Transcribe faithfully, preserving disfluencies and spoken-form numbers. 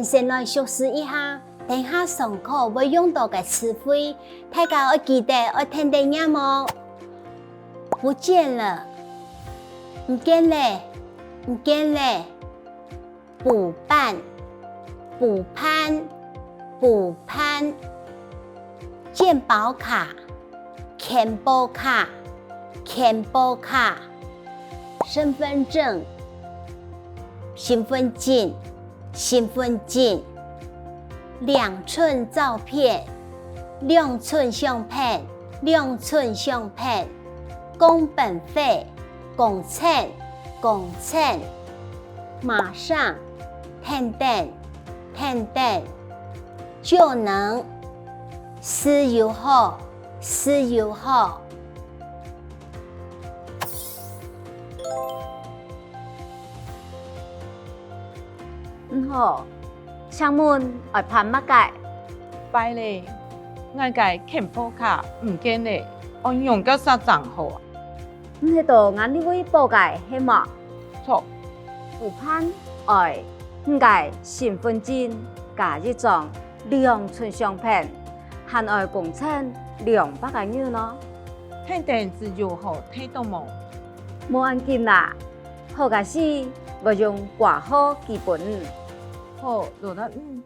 先來熟識一下，等下上課會用到个詞彙，大家愛記得愛跈等唸哦。不見了，毋見了，毋見了。補辦，補辦，補辦。健保卡，健保卡，健保卡。身份證，身份證，身份證。兩寸照片，兩寸相片，兩寸相片。工本費，工錢，工錢。馬上，跈等，跈等。就能，就有好，就有好。你好，請問愛辦麼个？壞了，𠊎个健保卡毋見了，愛仰結煞正好啊？你係到哪位補个係無？著。補辦愛你个身份證加一張兩寸相片，還愛工錢兩百個銀哦。跈等就有好提著無？無恁緊啦，好个時會用掛號寄分你。好，勞力你。